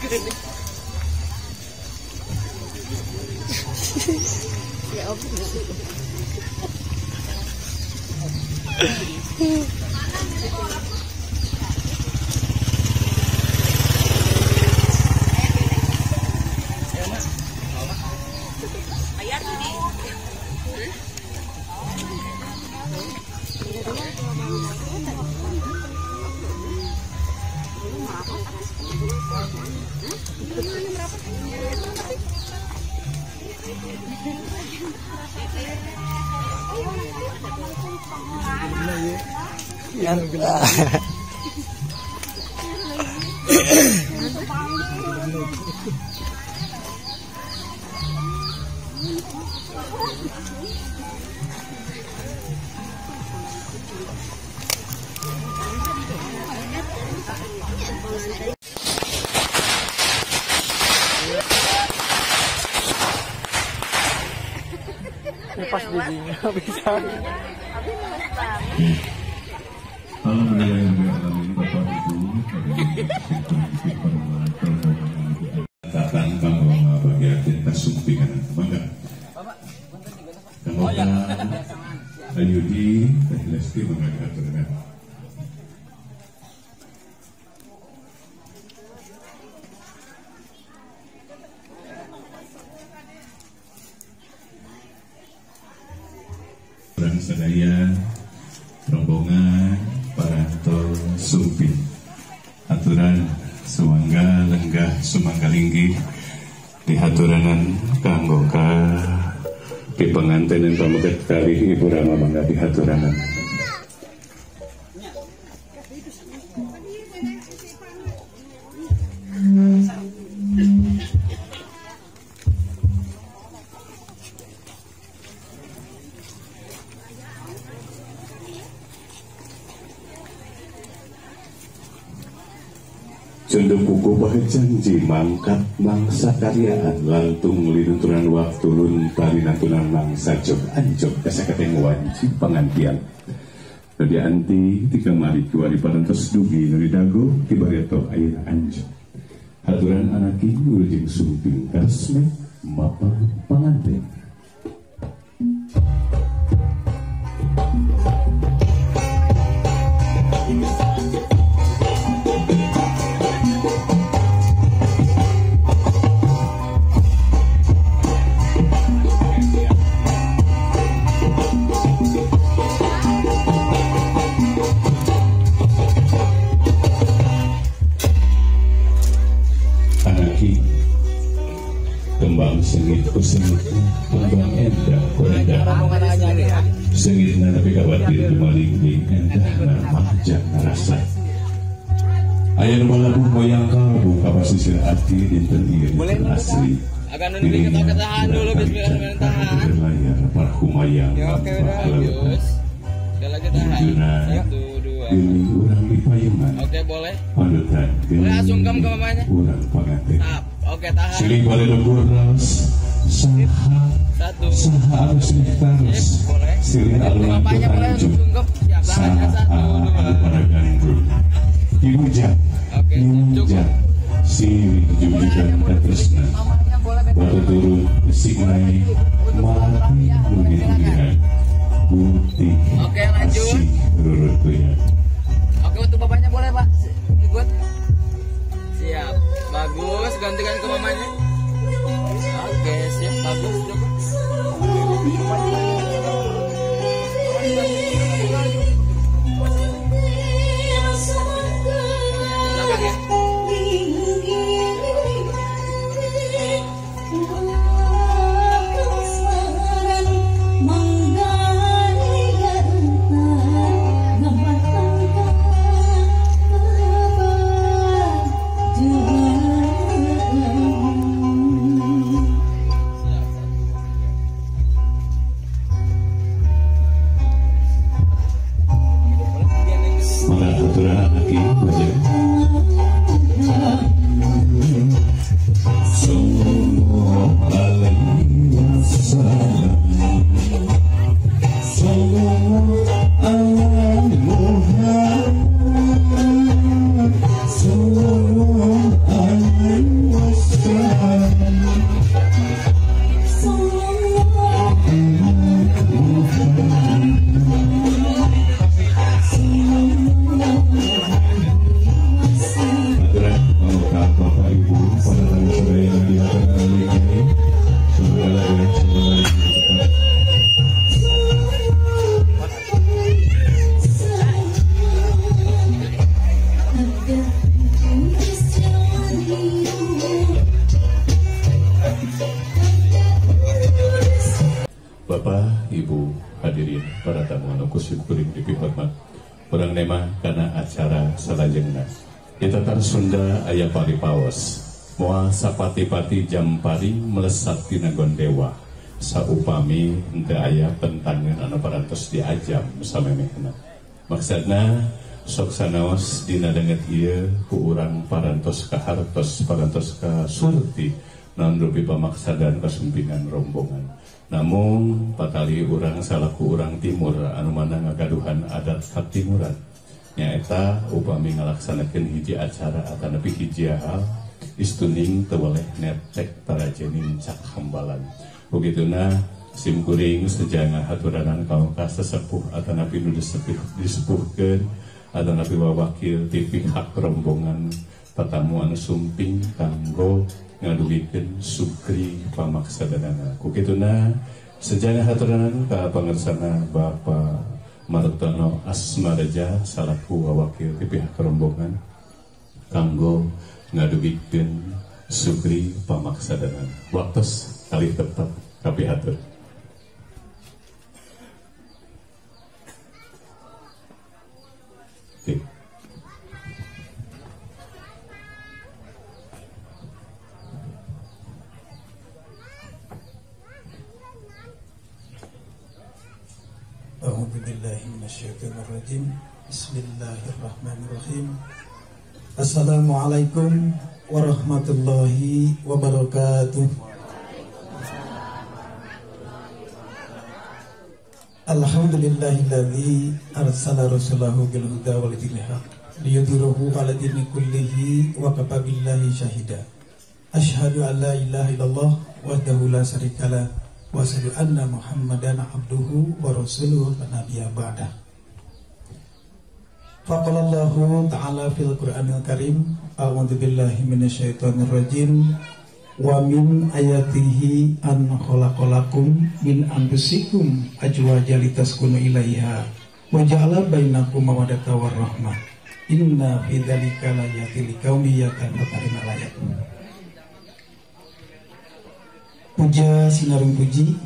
Ya Allah. Ini pas giginya bisa. Datang kanggo bagian kasumpingan mangga. Kanggo Ayudi Teh Lesti mangga diaturkan. Urang sadaya rombongan paranto sumping aturan sumangga lenggah sumangga linggih dihaturanan kanggo ka pipenganten pameget kalih Ibu Rama mangga dihaturanan. Cendung kuku pakai janji mangkat mangsa karyaan lantung linuntunan waktu luntari nantunan mangsa jog anjog kasakateng wanci pangantian. Nudi anti tiga mari kiwari parantos dugi nudi dago kibarioto air anjog. Haturan anaki wilujeng sumping karesme mapang panganten. Kembang sengit ku sengitna, kembang endah ku endah. Sengitna tapi kabatir dumalingling endahna mahjang rasa. Aya nu malabuh moyang kalbu ka pasisir ati dinten ieu dinten asli. Dirinya urang berlayar parhumayang lautan. Junjuna geuning urang di payungan. Pandutan geuning urang panganten. Oke, tahan. Silih balelugur raos saha saha anu silih tarus silih alunan tanjung saha anu pada gandrung dihujat dihujat silih jujugan katresna batu turun si naik mati mungkin putih. Oke, lanjut. Asih rurutuyan. Oke, untuk bapaknya boleh, Pak. Ikut. Siap. Bagus, gantikan ke mamanya. Oke, siap, bagus, cukup. Belakang ya. ku simkuring dipihormat. Urang nemah kana acara salajengna. Di tatar Sunda aya paripaos. Moal sapati-pati jampari melesat tina gondewa. Saupami henteu aya pentangan anu parantos diajam samemehna. Maksudna sok sanaos dina danget ieu ku urang parantos ka hartos parantos ka surti naon rupi pamaksadan kasumpingan rombongan. Namun patali urang salaku urang timur anu mana ngagaduhan adat katimuran nyaeta upami ngalaksanakeun hiji acara atanapi hiji hal istuning teu weleh netek tarajening cak hambalan. Begituna simkuring sejanga haturanan kaum ka sesepuh atanapi nu disepuhkeun atanapi wawakil ti pihak rombongan tatamu anu sumping kanggo ngadugikeun sukri pamaksadanana. Ku kituna sejana haturanan ka pangersana Bapak Martono Asmaraja salaku wawakil ti pihak rombongan kanggo ngadugikeun sukri pamaksadanana. Waktos kalih tepat kapihatur. A'udzubillahi minasyaitonirrajim. Bismillahirrahmanirrahim. Assalamualaikum warahmatullahi wabarakatuh. Alhamdulillahilladzi arsala rasulahu bil huda wal dinil haq liyudhhirahu 'ala dini kullihi wa kafa billahi syahida. Asyhadu an la ilaha illallah wahdahu la syarikalah wa asyhadu anna Muhammadan abduhu wa rasuluhu la nabiyya ba'dah. Faqala Allahu ta'ala fil Qur'anil Karim, a'udzu billahi minasyaitonir rajim. Wa min ayatihi an khalaqalakum min anfusikum azwajan litaskunu ilaiha wa ja'ala bainakum mawaddatan warahmah. Inna fi dzalika laayatin liqaumin yatafakkarun. Puja sinareng puji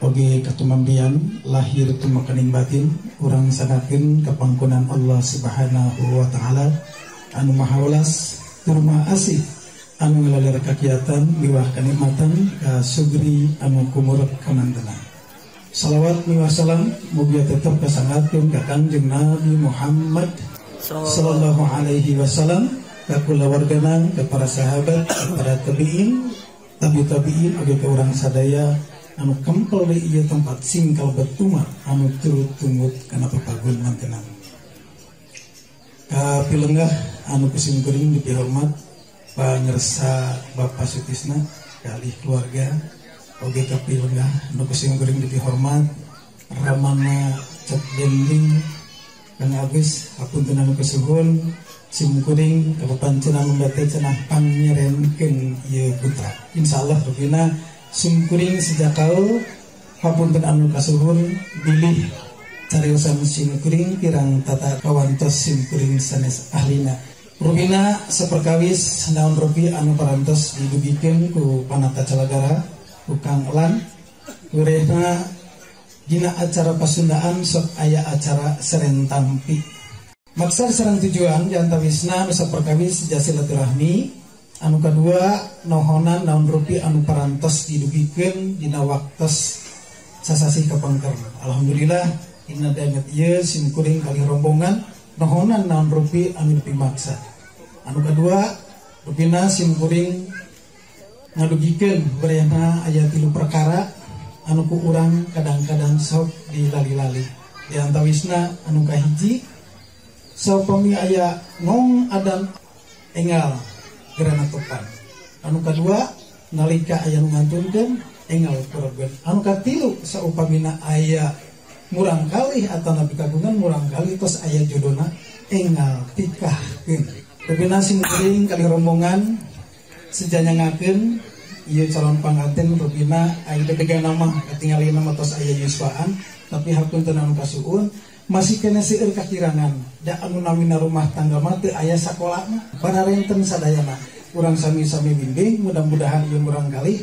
oge katumambian lahir tumekaning batin urang sanakeun kapangkonan Allah Subhanahu wa taala anu maha welas tur maha asih anu ngalaler kakiatan miwah kanikmatan ka sugri anu kumurep kamantena. Salawat miwah salam mugia tetep kasangatkeun ka Kangjeng Nabi Muhammad sallallahu alaihi wasallam ka kulawargana, ka para sahabat, ka para tabiin, tabi-tabiin oge ka urang sadaya anu kempel di ieu tempat singkal betumar anu turut tumut kana papagun mantenan. Ka pilenggah anu kusim kuring dipihormat pangersa Bapak Sutisna kalih keluarga oge ka pilenggah anu kusim kuring dipihormat Ramana Cep Dending Kang Agus hapunten anu kasuhun sim kuring kapapancen anu bate cenah pangnyerenkeun ieu putra. Insyaallah rupina sim kuring sejak kaul hapunten anu kasuhun bilih cariosan sim kuring kirang tata kawantos sim kuring sanes ahlina. Rupina saperkawis naon rupi anu parantos didugikeun ku Panata Calagara ku Kang Elan kurehna dina acara pasundaan sok aya acara serentampi. Maksad sareng tujuan jantawisna nu saperkawis jasilaturahmi anu kadua nohonan naon rupi anu parantos didugikeun dina waktos sasasih kapengker. Alhamdulillah dina danget ieu sim kuring kalih rombongan nohonan naon rupi anu dipimaksa. Anu kadua rupina sim kuring ngadugikeun barehna aya tilu perkara anu ku urang kadang-kadang sok dilali-lali. Di antawisna anu kahiji saupami aya ngong adan engal gerana topan. Anu kadua nalika aya nu ngantunkeun engal kurang. Anu katilu saupamina aya murang kalih atau nabi kagungan murang kalih tos aya jodona engal tikahkeun. Rupina sim kuring kalih rombongan sejanyangakeun ieu calon panganten rupina aya dedegan mah katingalina mah tos aya yuswaan tapi hapunten anu kasuun masih kena seueur kakirangan da anu namina rumah tangga mah teu aya sakolana bararenten sadayana. Urang sami-sami bimbing mudah-mudahan ieu murang kalih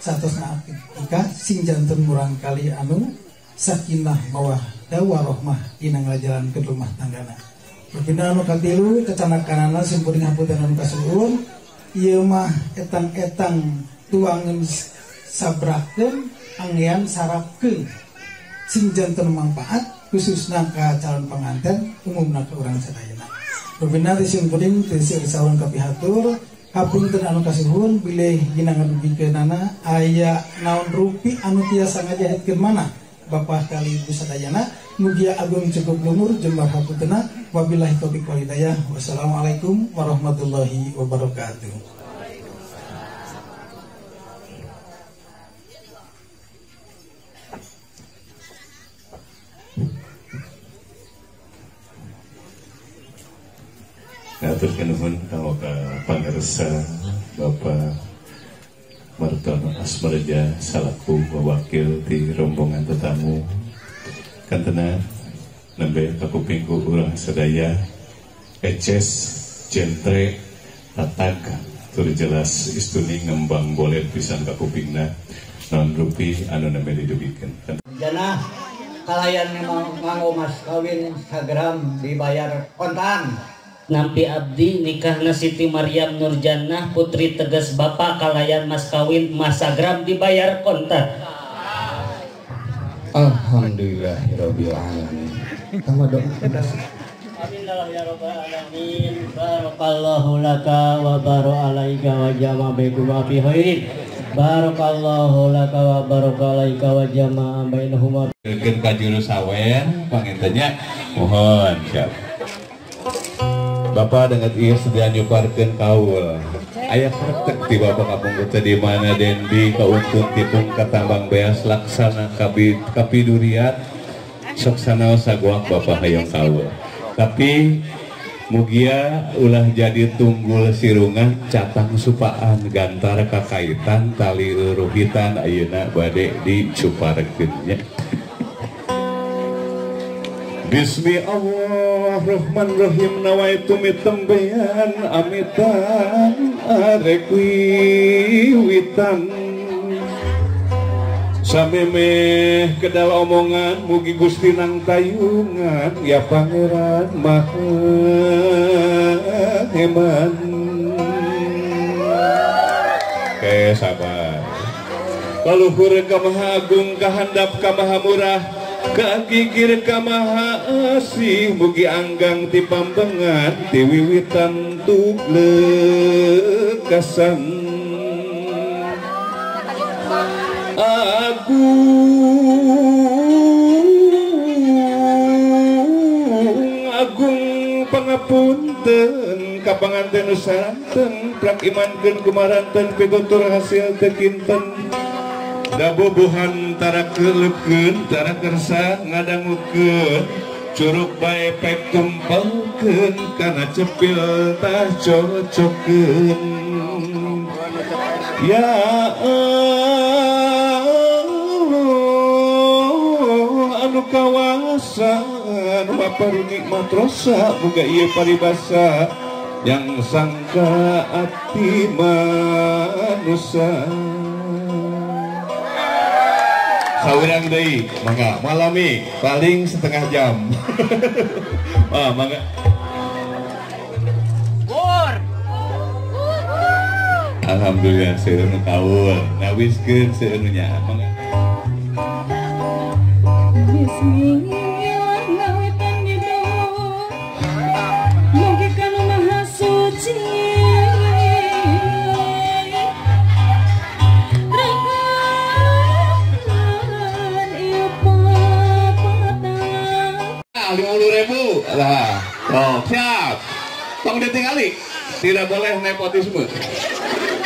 satosna nikah sing janten murang kalih anu sakinah mawaddah warahmah dina ngajalankeun rumah tanggana. Rupina anu katilu cacanakanana simkuring hapunten anu kasuhun ieu mah etang-etang tuangan sabrakeun anggean sarapkeun sing janten manfaat khususna ka calon pengantin umumna ka urang sadayana. Rupina simkuring teu seueur kapihatur hapunten anu kasuhun bilih dina ngadugikeunana aya naon rupi anu tiasa ngajahitkeun mana Bapak kali ibu sadayana mugia agung cukup lumur jembar hapuntena wabillahi taufiq wal hidayah wassalamualaikum warahmatullahi wabarakatuh. Ngaturkeun nuhun ka pangersa Bapak Martono Asmareja salaku wakil di rombongan tetamu kantena nembe kakuping ku urang sadaya eces jentre tatag tur jelas istuni ngembang boleh pisan kakupingna non rupi anu nembe didugikeun. Janah kalayan nganggo mas kawin sagram dibayar kontan. Nampi abdi nikahna Siti Maryam Nurjannah putri tegas bapak kalayan mas kawin mas sagram dibayar kontan. Alhamdulillahirabbil alamin. Tambah doa. Amin ya rabbal alamin. Barakallahu laka wa baraka alaika wa jama'a bainakuma fi khairin. Barakallahu laka wa baraka alaika wa jama'a bainahuma. Keun ka juru sawen pangintenya mohon siap. Bapak dengan iya sedia nyuparkeun kaul. Aya kretek ti bapak kapungkur teh di mana Dendi kauntun tipung katambang beas laksana kapiduriat sok sanaos sagoak bapak hayang kaul. Tapi mugia ulah jadi tunggul sirungan catang supaan gantar kakaitan tali ruhitan ayeuna bade dicuparkeun nya. Bismillahirrahmanirrahim nawaitu mitembean amitan arek wiwitan samemeh kedal omongan mugi Gusti nang tayungan ya Pangeran Maha Heman. Oke sabar. Kaluhur ka Maha Agung kahandap ka Maha Murah kagigir ka Maha Asih mugi anggang ti pambengan ti wiwitan tuglekasan agung agung pangapunten ka panganten nu saranten prak imankeun kumaranten pitutur hasil teu kinten dabobohan tara keuleupkeun tara kersa ngadangukeun curug bae pek tumpelkeun kana cepil tah cocokeun ya Allah anu kawasa anu maparu nikmat rosa muga ieu paribasa yang sangka ati manusa. Sawirang deui, mangga malami paling setengah jam. Ah, mangga. Bur. Alhamdulillah seueur nu kaul. Ngawiskeun seueur nu nyaah. Mangga. Bismillahirrahmanirrahim. Mugi kanu maha suci. Ribu lah, oh, siap. Tong ditinggali, tidak boleh nepotisme.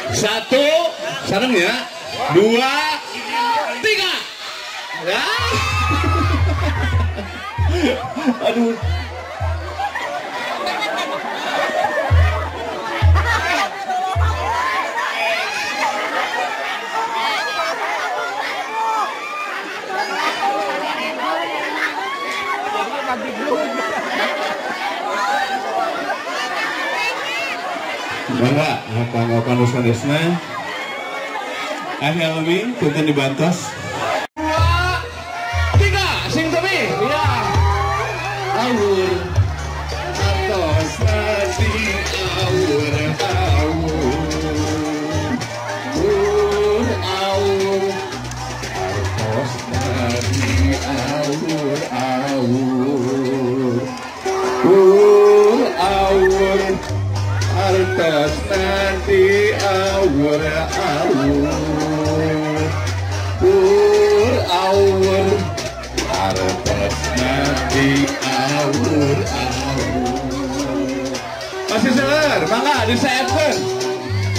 Satu, sareng ya. Dua, tiga. Ya. Aduh. Mangga, kanggo panusanesna. Helmi, punten dibantos. 2, 3. Artos nanti awur awur pur awur artos nanti awur awur. Masih seler, mangga diseepkeun.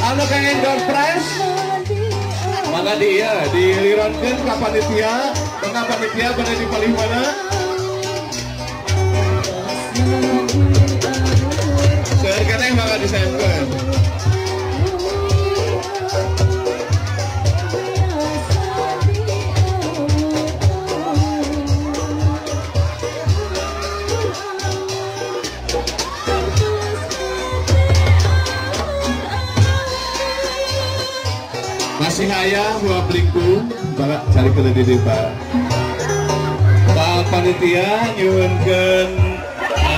Anu kenging door prize mangga di ieu dilironkeun ka panitia, mangga panitia bade di palih mana? Seueur keneh mangga diseepkeun. Masih aya buah pelingkung, barak cari ke di Pak. Pak panitia nyuhunkeun